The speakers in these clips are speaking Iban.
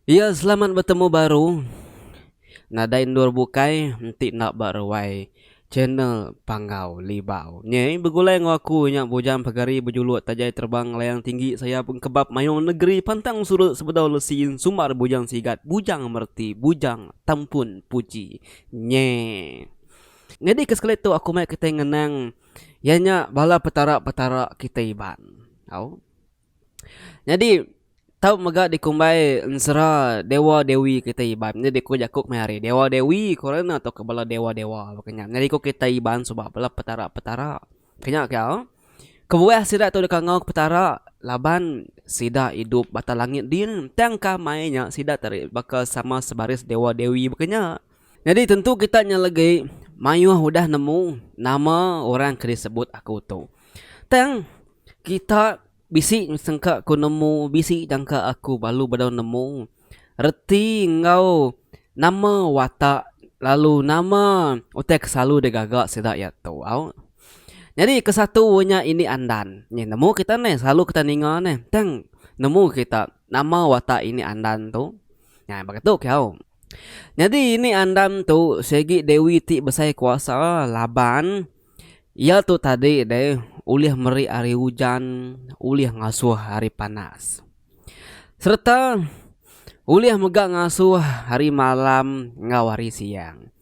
Iya selamat betemu baru nadai endur bukai enti enda ba ruai channel Panggau Libau. Nyei begulai enggau aku nya Bujang Pegari bejuluk Tajai Terbang Layang Tinggi Sayap Engkebap Mayung Negeri Pantang Surut Sebedau Lesi Ensumbar Bujang Sigat Bujang Mereti Bujang Tampun Puji. Nyei. Nyadi ke sekali tu aku mai kitai ngenang iya nya bala petara-petara kitai Iban. Au. Nyadi tau mega dikumbai ensera dewa dewi kitai Iban. Nyadi ku jaku kemaya hari dewa dewi ku orang ne tauka bala dewa dewa baka nya. Nyadi ku kitai Iban suba bala petara petara. Kenya ke kebuah sida tu deka enggau petara laban sida idup batang langit din tang ka mai nya sida tadi baka sama sebaris dewa dewi baka nya. Nyadi tentu kita nya legi mayuh udah nemu nama orang ke disebut aku tu. Tang kita bisi sengka ku nemu bisi jangka aku balu bedau nemu reti enggau nama watak lalu nama utai ke selalu digaga sida iya tu au. Nyadi kesatu nya ini andan. Nyi nemu kita neh selalu kita ninga neh tang nemu kita nama watak ini andan tu. Nya baka tu ke au. Nyadi ini andan tu sigi dewi ti besai kuasa laban iya tu tadi deh ulih meri hari ujan ulih ngasuh hari panas. Sereta ulih mega ngasuh hari malam enggau hari siang.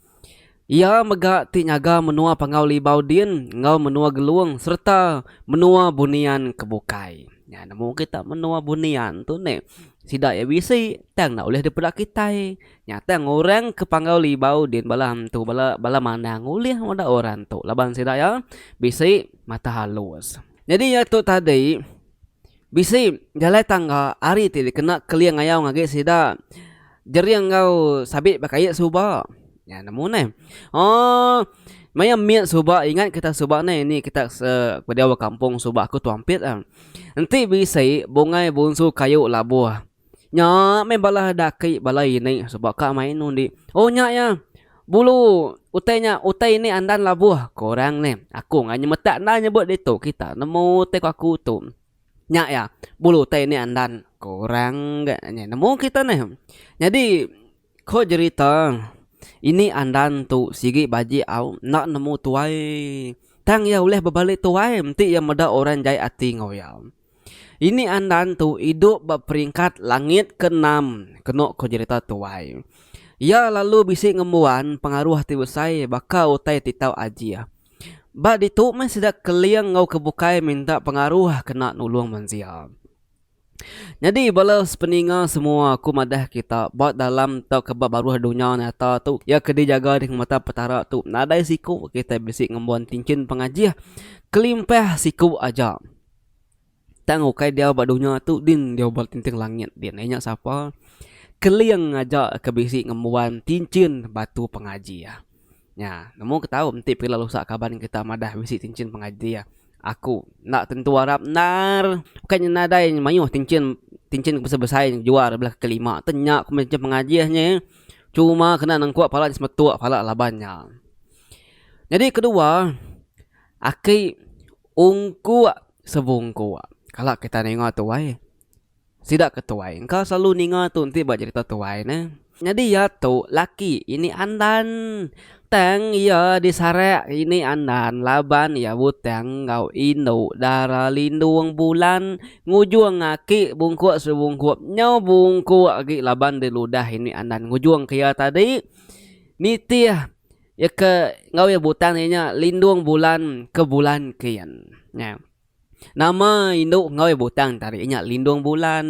Iya mega ti nyaga menua Panggau Libau din enggau menua Gelung sereta menua Bunian ke bukai. Nya nemu kita menua Bunian tu nih. Sida iya bisi tang enda ulih dipeda kitai. Nya tang orang ke Panggau Libau din bala hantu bala bala manang ulih meda orang tu laban sida iya bisi mata halus. Nyadi iya tu tadi Bisi jalai tangga ari ti dikena keling ayau ngagi sida jering enggau sabit ba kaik suba. Nya nemu neh. Ooh maya mit suba ingat kita suba neh ini kita se diau ba kampung suba aku tu ampit ah. Enti bisi bungai bunsu kayu labuh nya meh bala daki bala ini suba ka main undi. Oh nya iya bulu utai nya utai ini andan labuh ku orang neh. Aku enggai nyemetak enda nyebut ditu kita nemu utai ku aku tu. Nya iya, bulu utai ini andan, ku orang ga nya nemu kita neh. Nyadi ko jerita ini andan tu sigi bajik au enda nemu tuai tang iya ulih bebali tuai enti iya meda orang jai ati enggau iya. Ini andan tu idup ba peringkat langit ke enam kenu ko jerita tuai. Iya lalu bisi ngembuan pengaruh ti besai baka utai ti tau ajih. Ba ditu meh sida keling enggau ke bukai minta pengaruh kena nulung mensia. Nyadi bala sepeninga semua aku madah kita ba dalam tauka ba baruh dunya nyata tu iya ke dijaga dikemata Petara tu nadai siku kitai bisi ngembuan tinchin pengajih kelimpah siku aja. Tang ukai diau ba dunya tu din diau ba tinting langit din. Iya nya sapa? Keling aja ke bisi ngembuan tinchin batu pengajih. Nya, nemu ke tau enti pila lusa kaban kita madah bisi tinchin pengaji iya. Aku enda tentu arap endar. Bukai nya nadai mayuh tinchin tinchin ke besai-besai jual ari belah kaki lima te nya ku tinchin pengajih nya. Cuma kena nengkuk pala semetuk pala laban nya. Nyadi kedua aki ungkuk sebungkuk. Kala kita ninga tuai. Sida ke tuai engka selalu ninga tu enti ba jerita tuai ne. Nyadi iya tu laki ini andan. Tang iya disarak ini andan laban iya butang enggau indu dara lindung bulan ngujung aki bungkuk sebungkup nyau bungkuk agi laban diludah ini andan ngujung ke iya tadi nitih iya ke enggau iya butang iya nya lindung bulan ke bulan kin. Nya. Nama indu enggau iya butang tadi nya lindung bulan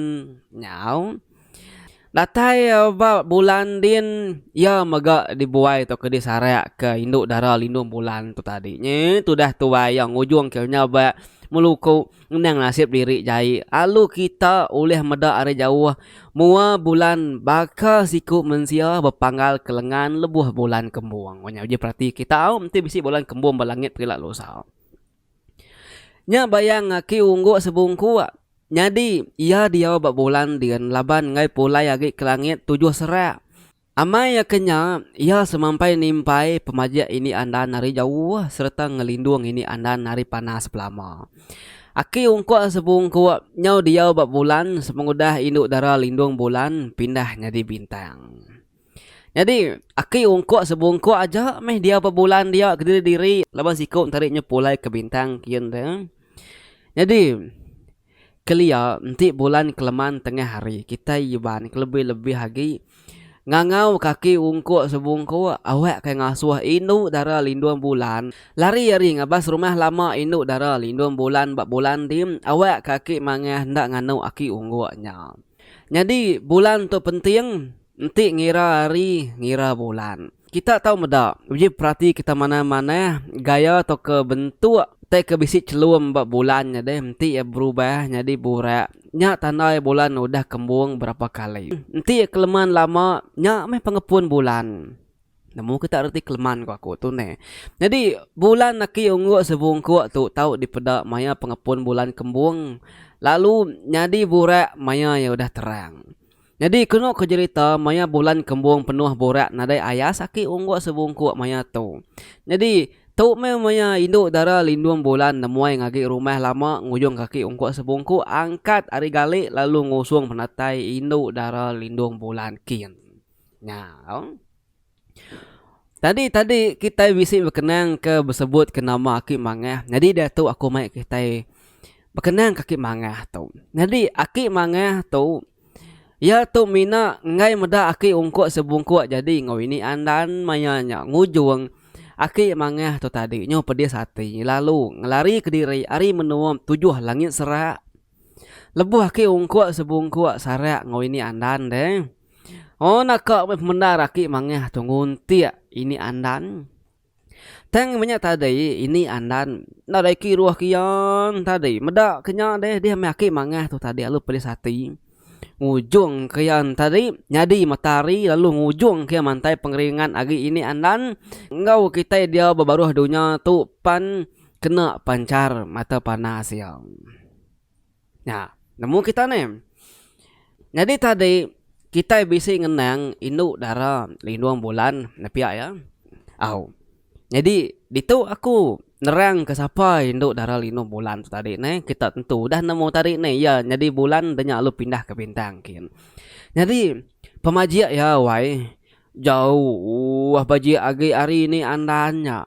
nyau. Datai ba bulan din iya mega dibuai tauka disarak ke indu dara lindung bulan tu tadi. Nyi tudah tuai iya ngujung ke nya ba meluku ngenang nasib diri jai alu kita ulih meda ari jauh mua bulan baka siku mensia bepanggal ke lengan lebuh bulan kembung. Nya uji perati kita au enti bisi bulan kembung ba langit pila lusa. Nya bayang aki ungguk sebungkuk. Nyadi, iya diau ba bulan din laban enggai pulai agi ke langit tujuh serak. Amai iya ke nya, iya semampai nimpai pemajik ini andan ari jauh sereta ngelindung ini andan ari panas belama. Aki Ungkuk Sebungkuk nyau diau ba bulan sepengudah indu dara Lindung Bulan pindah nyadi bintang. Nyadi, aki Ungkuk Sebungkuk aja meh diau ba bulan dia kediri-diri laban siku ntari nyu pulai ke bintang kin deh. Nyadi, Kelia enti bulan keleman tengah hari kitai Iban kelebih-lebih agi ngangau kaki ungkuk sebungkuk awak ke ngasuh indu dara lindung bulan lari ari ngabas rumah lama indu dara lindung bulan ba bulan din awak ke aki mangah enda nganu aki ungguk nya. Nyadi bulan tu penting Enti ngira hari, ngira bulan. Kita tau meda, uji perati kita manah-manah gaya tauka bentuk tai ke bisi chelum ba bulan nya deh enti iya berubah nyadi burak nya tanda iya bulan udah kembung berapa kali. Enti iya keleman lama nya meh pengepun bulan. Nemu kita reti keleman ku aku tu neh. Nyadi bulan aki ungguk sebungkuk tu tau dipeda maya pengepun bulan kembung lalu nyadi burak maya iya udah terang. Nyadi kenu ke jerita maya bulan kembung penuh burak nadai ayas aki ungguk sebungkuk maya tu. Nyadi tu meh maya indu dara lindung bulan nemuai ngagi rumah lama ngujung kaki ungkuk sebungkuk angkat ari gali lalu ngusung penatai indu dara lindung bulan kin. Nya. Tadi tadi kitai bisi bekenang ke besebut ke nama aki mangah. Nyadi diatu aku mai kitai bekenang ke aki mangah tu. Nyadi aki mangah tu iya tu mina enggai meda aki ungkuk sebungkuk jadi enggau ini andan maya nya ngujung aki mangah tu tadi nyau pedis ati lalu ngelari kediri ari menua tujuh langit serak. Lebuh aki ungkuk sebungkuk sarak enggau ini andan deh. Oh naka meh pemendar aki mangah tu nguntik ini andan. Tang meh nya tadi ini andan nadai kiruh kian tadi meda ke nya deh dih meh aki mangah tu tadi lalu pedis ati. Ngujung ke iya tadi nyadi matahari lalu ngujung ke iya mantai pengeringat agi ini andan enggau kitai diau ba baruh dunya tu pan kena panchar mata panas iya. Nya, nemu kita neh. Nyadi tadi kitai bisi ngenang indu dara lindung bulan ne pia iya. Au. Nyadi ditu aku nerang ke sapa indu dara lindung bulan tu tadi neh. Kita tentu udah nemu tadi neh iya nyadi bulan da nya lalu pindah ke bintang kin. Nyadi pemajik iya wai jauh bajik agi ari ni andan nya.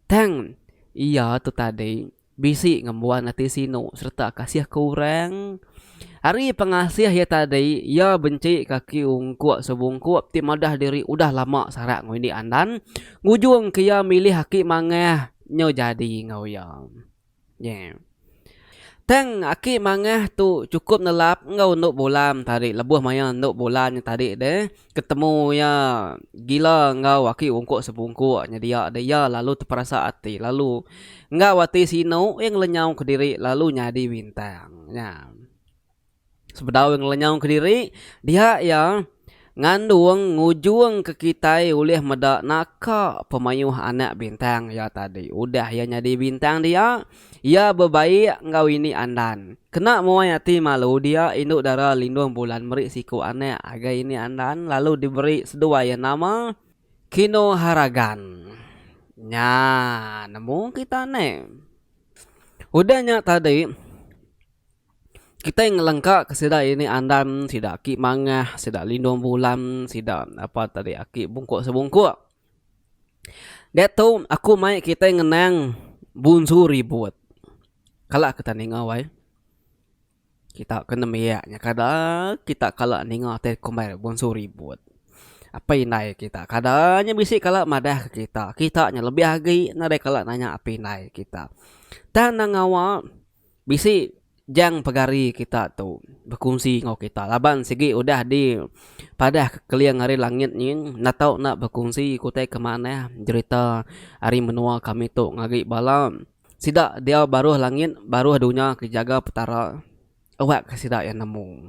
Tang iya tu tadi. Bisi ngembuan ati sinu sereta kasih ke orang. Ari pengasih iya tadi, iya benchi kaki ungkup sebungkup ti madah diri udah lama sarak enggau indi andan, ngujungka iya milih aki mangah nyau jadi enggau iya. Nyeh. Tang aki mangah tu chukup nelap enggau endu bulan tadi lebuh maya endu bulan nya tadi deh. Ketemu iya gila enggau aki ungkuk sebungkuk nya dia deh iya lalu teperasa ati lalu enggau ati sinu iya ngelenyau kediri lalu nyadi bintang nya. Sebedau iya ngelenyau kediri dia iya ngandung ngujung ke kitai ulih meda naka pemayuh anak bintang iya tadi. Udah iya nyadi bintang dia Iya bebaik enggau ini Andan. Kena muai ati malu dia indu dara Lindung Bulan meri siku anak agai ini Andan lalu diberi seduai iya nama Kinoharagan. Nya nemu kita neh. Udah nya tadi kitai ngelengka ke sida ini Andan sida aki Mangah sida Lindung Bulan sida apa tadi aki Bungkuk Sebungkuk. Diatu aku mai kitai ngenang Bunsu Ribut. Kala kita ninga wai. Kita ke nembiak nya kada kita kala ninga ti kumbai Bunsu Ribut. Apai indai kita kada nya bisi kala madah ke kita. Kita nya lebih agi nadai kala nanya apai indai kita. Tang nang ngawa Bisi jang pegari kita tu bekunsi enggau kita laban sigi udah di padah ke keling ari langit nyin enda tau enda bekunsi ku utai ke manah jerita ari menua kami tu ngagai bala sida diau baruh langit baruh dunya ke jaga petara awak ke sida iya nemu.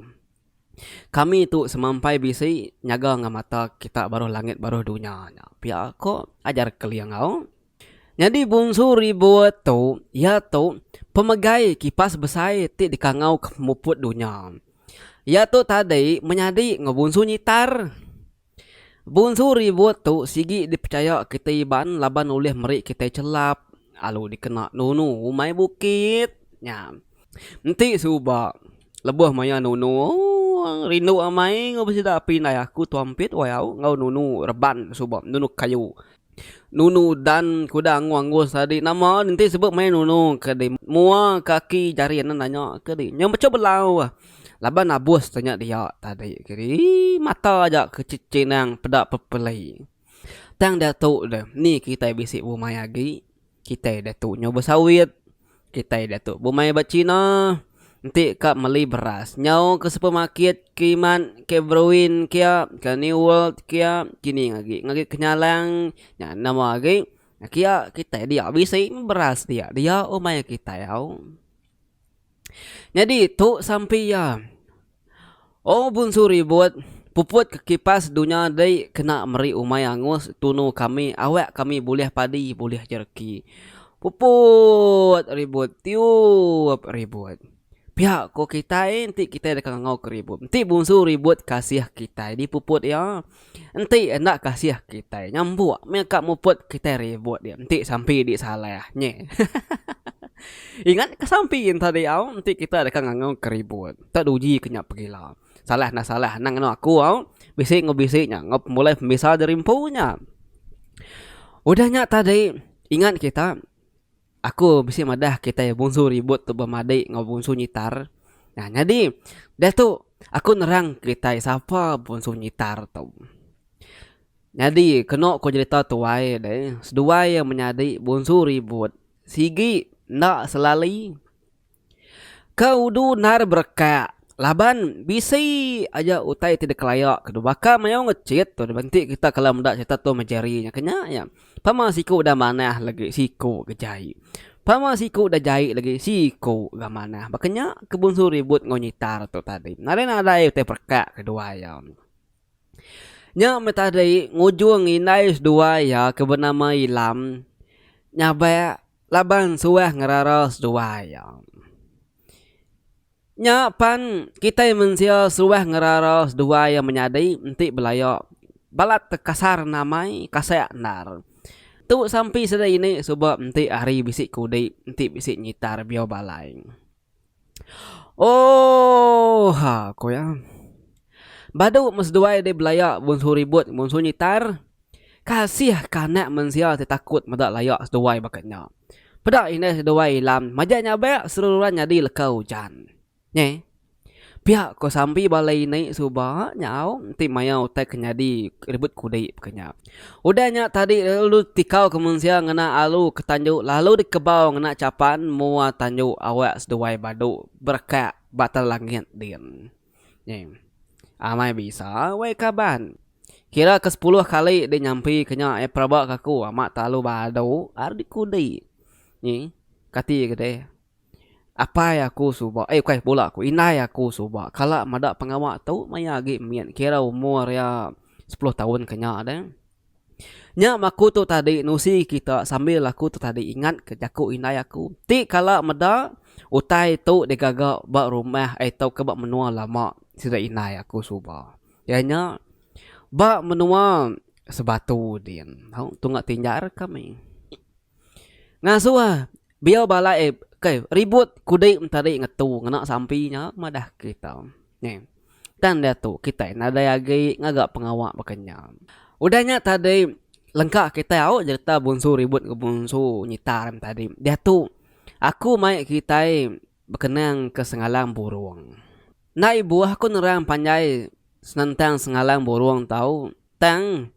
Kami tu semampai bisi nyaga ngemata kita baruh langit baruh dunya nya pia ko ajar keling au. Nyadi Bunsu Ribut tu, iya tu pemegai kipas besai ti dikangau ke pemuput dunya. Iya tu tadi menyadi enggau Bunsu Nyitar. Bunsu Ribut tu sigi dipechaya kitai Iban laban ulih meri kitai chelap alu dikena nunu umai bukit nya. Enti suba lebuh maya nunu rindu amai enggau sida api indai aku tu ampit wai au enggau nunu reban suba nunu kayu. Nunu dan ke udah angus angus tadi nama enti sebut maya nunu ke di mua kaki jari enda nanya ke di nyau mechah belau laban abus te nya dia tadi ke di mata aja ke chinang peda pepeli. Tang diatu deh ni kitai bisi bumai agi. Kitai diatu nyau besawit, kitai diatu bumai ba China enti ka meli beras nyau ke supermarket ke Iman ke Brewin kia ke New World kia kini agi ngagai Kenyalang nya nama agi kia kitai dia bisi beras dia dia umai kitai au. Nyadi tu sampi iya. O Bunsu Ribut, puput ke kipas dunya dei kena meri umai angus tunu kami awak kami bulih padi bulih jereki. Puput ribut tiup ribut. Pia ko kitai enti kitai deka ngangau ke ribut. Enti Bunsu Ribut kasih kitai dipuput iya. Enti enda kasih kitai nyambuk meh ka muput kitai ribut dia enti sampi di salah nyeh. Ingat ka sampi enta diau enti kita deka ngangau ke ribut. Tak uji ke nya pegila. Salah enda salah anang nganu aku au. Bisi enggau bisi nya enggau pemulai pemisa diri empu nya. Udah nya tadi ingat kita aku bisi madah kitai bunsu ribut tu bemadi enggau bunsu nyitar. Nah nyadi diatu aku nerang kitai sapa bunsu nyitar tu. Nyadi kenu ku jerita tuai deh seduai iya menyadi bunsu ribut sigi enda selali. Ke udu endar berekak laban bisi aja utai ti dikelaya ke tu baka mayuh ngechit tu enti kita kala meda cerita Tom and Jerry nya kenya nya. Pama siku udah manah lagi siku ga jai. Pama siku udah jai lagi siku ga manah. Baka nya ke bunsu ribut enggau nyitar tu tadi. Nadai nadai utai perekak keduai iya. Nya meh tadi ngujung indai seduai iya ke benama Ilam nyabak Laban suah ngerara seduai iya. Nya pan kitai mensia suah ngerara seduai iya menyadi enti belaya balat kasar namai kasak endar. Tu sampi sida ini suba enti hari bisi kudi enti bisi nyitar biau balai. Oohh ku iya. Badu meh seduai deh belaya munsuh ribut munsuh nyitar. Kasih ka anak mensia ti takut meda laya seduai baka nya. Peda indai seduai Ilam majak nyabak seruran nyadi leka ujan. Nyeh. Pia ko sampi bala ini suba nyau enti maya utai ke nyadi ribut kudi baka nya. Udah nya tadi lalu tikau ke mensia ngena alu ke tanju lalu dikebau ngena chapan mua tanju awak seduai badu berekak ba atas langit din. Nyeh. Amai bisa weh kaban. Kira ke sepuluh kali dek nyampi ke nya eh pelaba ke aku amat terlalu badu ari dikudi. Nyi kati ke deh. Apai aku suba eh ukai bula aku indai aku suba kala meda pengawa tu maya agi mit kira umur iya sepuluh taun ke nya deh. Nya meh aku tu tadi nusi kita sambil aku tu tadi ingat ke jaku indai aku ti kala meda utai tu digaga ba rumah eh tauka ba menua lama sida indai aku suba. Iya nya ba menua Sebatu din tau tunga tinjar kami. Ngasuh biau balai kai ribut kudi tadi ngetu ngena sampi nya madah kita. Neh. Tang diatu kitai nadai agi ngaga pengawa baka nya. Udah nya tadi lengka kitai au nyereta bunsu ribut enggau bunsu nyitar tadi. Diatu aku mai kitai bekenang ke Sengalang Burung. Enda ibuh aku nerang panjai senentang Sengalang Burung tau tang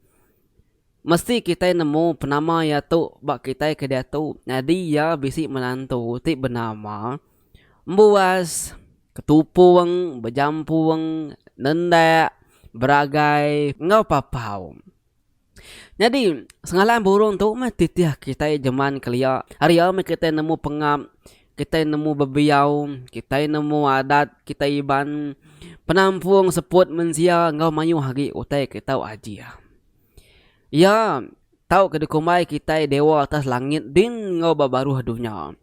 mesti kitai nemu penama iya tu ba kitai ke diatu nyadi iya bisi menantu ti benama Embuas, Ketupung, Bejampung, Nendak, Beragai enggau Papau. Nyadi, Sengalang Burung tu meh titih kitai jeman kelia. Ari iya meh kitai nemu pengap, kitai nemu bebiau, kitai nemu adat kitai Iban, penampung seput mensia enggau mayuh agi utai ke tau ajih. Iya tau ke dikumbai kitai dewa atas langit din enggau ba baruh dunya.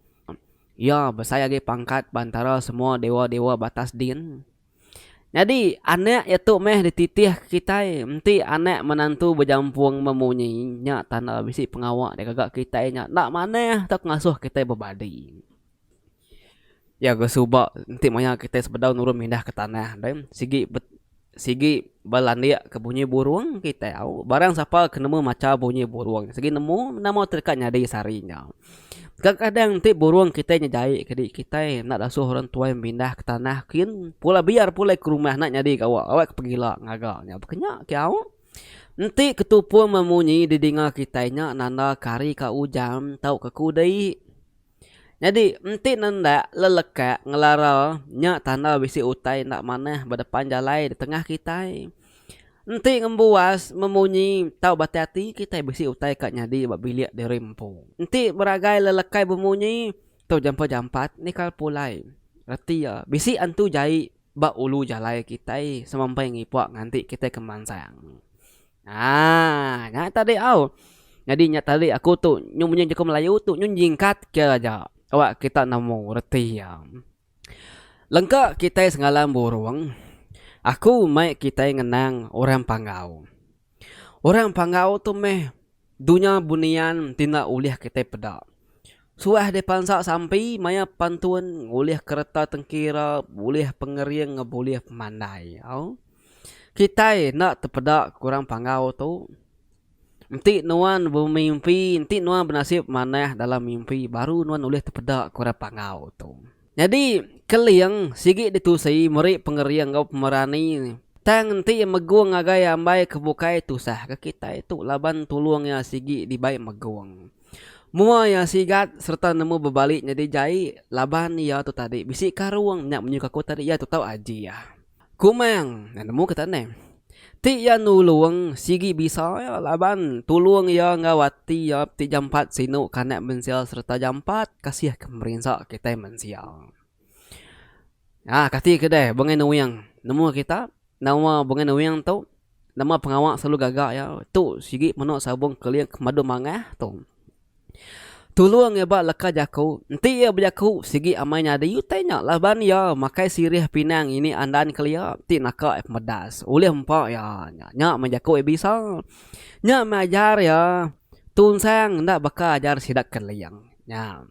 Iya besai agi pangkat ba entara semua dewa-dewa ba atas din. Nyadi, anak iya tu meh dititih kitai. Enti anak menantu bejampung memunyi, nya tanda bisi pengawa digaga kitai nya enda manah tauka ngasuh kitai bebadi. Iya ga suba enti maya kitai sebedau nurun mindah ke tanah deh sigi sigi belandik ke bunyi burung kitai au. Barang sapa ke nemu macha bunyi burung sigi nemu nama ti deka nyadi sehari nya. Kadang kadang enti burung kitai nyejai ke di kitai enda dasuh orang tuai mindah ke tanah kin pulai biar pulai ke rumah enda nyadi gawa awak ke pegila ngaga nya. Baka nya ke au. Enti ketupung memunyi didinga kitai nya nanda ke hari ka ujan tauka kudi. Nyadi, enti nendak lelekak ngelara nya tanda bisi utai enda manah ba depan jalai ditengah kitai. Enti ngembuas memunyi tau bati ati kitai bisi utai ka nyadi ba bilik diri empu. Enti beragai lelekai bemunyi tau jampat-jampat nikal pulai. Reti iya, bisi antu jai ba ulu jalai kitai semampai ngipa nganti kitai ke mansang. Haa nya tadi au. Nyadi nya tadi aku tu nyu munyi jaku Melayu tu nyu nyingkat ke aja awak kita nemu reti iya. Lengka kitai sengalang burung aku mai kitai ngenang orang Panggau. Orang Panggau tu meh dunya bunian ti enda ulih kitai peda. Suah dipansa sampi maya pantun ngulih kereta tengkira bulih pengering enggau bulih pemandai au. Kitai enda tepeda ke orang Panggau tu. Enti nuan bemimpi enti nuan benasib manah dalam mimpi baru nuan ulih tepeda ke orang Panggau tu. Nyadi Keling sigi ditusi meri pengering enggau pemerani tang enti iya megung ngagai ambai ke bukai tusah ke kitai tu laban tulung iya sigi dibai megung. Mua iya sigat sereta nemu bebali nyadi jai laban iya tu tadi bisi karung nya menyuka aku tadi iya tu tau ajih. Kumang nemu ke tadi ti iya nulung sigi bisa iya laban tulung iya enggau ati iya ti jampat sinu ke anak mensia sereta jampat kasih ke merinsa kitai mensia. Aa kati ke deh bungai nuing nemu kita nama bungai nuing tu. Nama pengawa selalu gaga iya tu sigi meno sabung keling ke madu mangah tu. Tulung iya ba leka jaku enti iya bejaku sigi amai nyadi utai nya laban iya makai sirih pinang ini andan kelia ti naka iya pemedas ulih empa iya nya. Nya meh jaku iya bisa. Nya meh ajar iya tunsang enda baka ajar sida keling. Nya.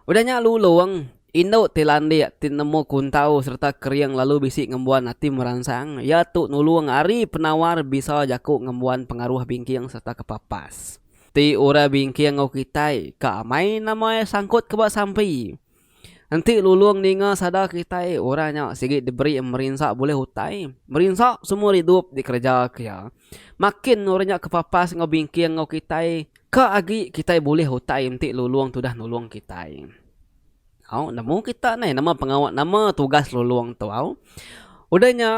Udah nya Lulong, indu ti landik ti nemu kuntau sereta kering lalu bisi ngembuan ati meransang, iya tu nulung ari penawar bisa jaku ngembuan pengaruh bingking sereta kepapas. Ti orang bingking enggau kitai, ka amai nama iya sangkut ke ba sampi. Enti Lulong ninga sada kitai, orang nya sigi diberi merinsa bulih utai, merinsa semua idup dikereja ke iya. Makin orang nya kepapas enggau bingking enggau kitai, Ka agi kitai bulih utai enti lulong tudah nulong kitai. Au nemu kita neh nama pengawa nama tugas lulong tu au. Udah nya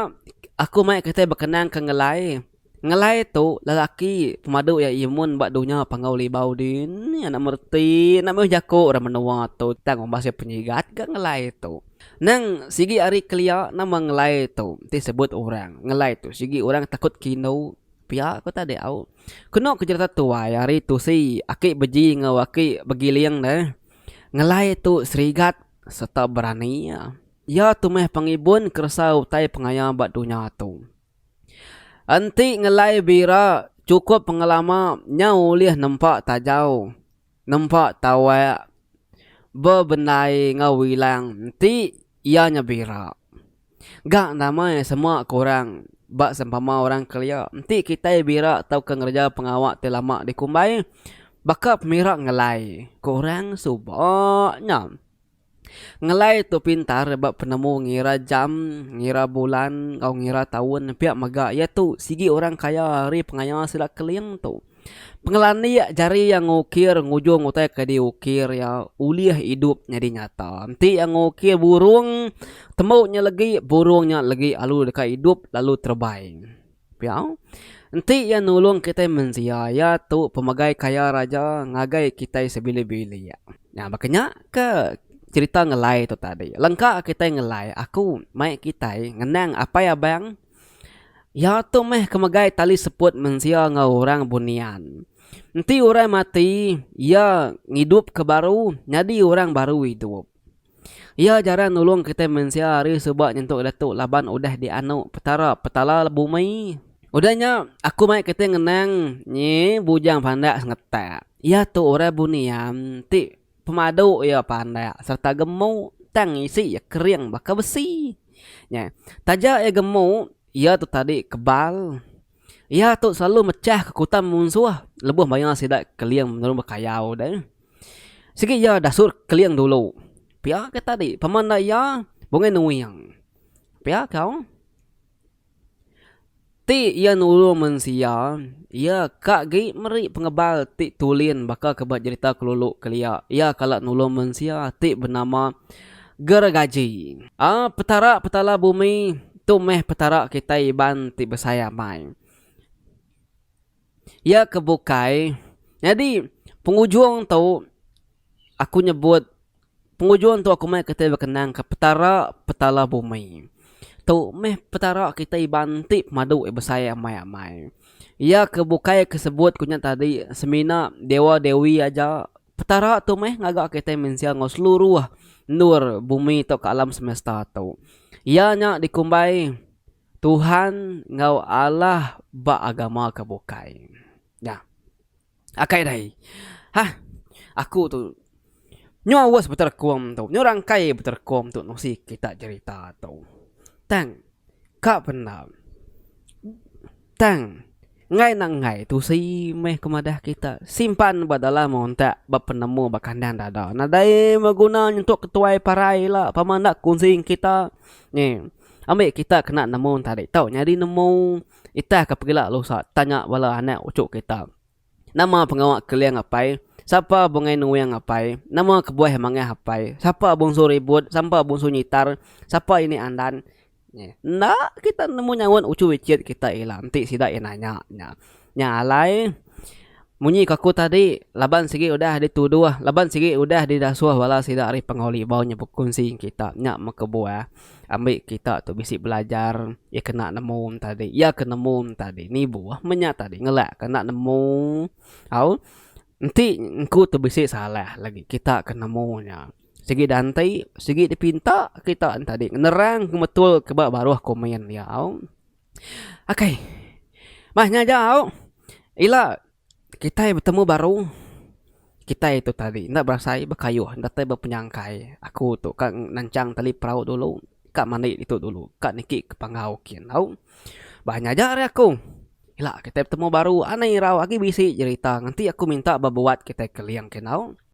aku mai kitai bekenang ke ngelai. Ngelai tu lelaki pemadu iya imun ba dunya Panggau Libau din enda mereti enda meh jaku orang menua tu tang umbas iya penyigat ga ngelai tu. Nang sigi ari kelia nama ngelai tu ti sebut orang ngelai tu sigi orang takut ke indu. Pia ku tadi au. Kenu ke jerita tuai ari tusi aki beji enggau aki begiling deh. Ngelai tu serigat sereta berani iya. Iya tu meh pengibun keresa utai pengaya ba dunya tu. Enti ngelai bira chukup pengelama nyau ulih nempa tajau, nempa tawak bebendai enggau wilang enti iya nya bira. Ga nama iya sema ke orang ba sempama orang kelia enti kitai bira tauka ngereja pengawa ti lama dikumbai baka pemira ngelai ku orang suba nya. Ngelai tu pintar ba penemu ngira jam, ngira bulan enggau ngira taun pia mega iya tu sigi orang kaya ari pengaya sida keling tu. Pengelandik jari iya ngukir ngujung utai ke diukir iya ulih idup nyadi nyata. Enti iya ngukir burung, tembu nya legi burung nya legi alu deka idup lalu terebai. Pia. Enti iya nulung kitai mensia, iya tu pemegai kaya raja ngagai kitai sebilik-bilik. Nya baka nya ke cherita ngelai tu tadi. Lengka kitai ngelai, aku mai kitai ngenang apai abang. Iya tu meh ke megai tali seput mensia enggau orang bunian. Enti orang mati, iya ngidupka baru nyadi orang baru idup. Iya jarang nulung kitai mensia ari suba nyentuk diatu laban udah dianu Petara Petala Bumi. Udah nya, aku mai kitai ngenang nyi Bujang Pandak Sengetak. Iya tu orang bunian ti. pemadu iya pandak sereta gemuk tang isi iya kering baka besi. Nya, taja iya gemuk, iya tu tadi kebal. Iya tu selalu mechah ke kuta munsuh lebuh maya sida Keling nurun bekayau deh. Sigi iya dasur Keling dulu. Pia ke tadi pemenda iya Bungai Nuing. Pia kau. Ti iya nulung mensia, iya ka agi meri pengebal ti tulin baka ke ba jerita kelulu kelia iya kala nulung mensia ti benama Geregaji. A Petara Petala Bumi tu meh petara kitai Iban ti besai amai. Iya ke bukai nyadi pengujung tu aku nyebut Pengujung tu aku mai kitai bekenang ke Petara Petala Bumi. Tu meh Petara kitai Iban ti pemadu besai amai amai. Iya ke bukai ke sebut ku nya tadi semina dewa dewi aja. Petara tu meh ngaga kitai mensia enggau seluruh endur bumi tauka alam semesta tu. Iya nya dikumbai Tuhan enggau Allah ba agama ke bukai. Nya. Akai dai. Hah. Aku tu nyu aus beterekung tu, nyu rangkai beterekung tu nusi kita jerita tu. Tang ka penda. Tang enggai enda enggai tusi meh ku madah kita simpan ba dalam untak ba penemu ba kandang dada. Nadai beguna nyentuk ketuai parai ila pama enda kunsi kita. Nyi ambi kita kena nemu tadi tau nyadi nemu. Itah ka pegila lusa tanya bala anak uchu kita. Nama pengawa Keling apai? Sapa Bungai Nuing apai? Nama kebuah Mangah apai? Sapa Bungsu Ribut? Sampa Bungsu Nyitar? Sapa Ini Andan? Enda kita nemu nyaut uchu ichit kita ila enti sida iya nanya nya. Nya alai munyi ku aku tadi laban sigi udah dituduh laban sigi udah didasuh bala sida ari Panggau Libau nya bekunsi kita nya meh kebuah. Ambi kita tu bisi belajar iya kena nemu tadi iya ke nemu tadi nibuh menya tadi ngelak ke enda nemu au enti engku tu bisi salah lagi kita ke nemu nya sigi dianti sigi dipinta kita tadi nerang ke betul ke ba baruh komen iya au. Akai mah nya aja au ila. Kitai betemu baru, kitai tu tadi enda berasai bekayuh datai ba penyangkai aku tu ka nanchang tali perau dulu ka mandi ditu dulu ka niki ke panggau kin tau. Ba nya aja ari aku ila kitai betemu baru anang irau agi bisi jerita nganti aku minta ba buat kitai keling kin tau.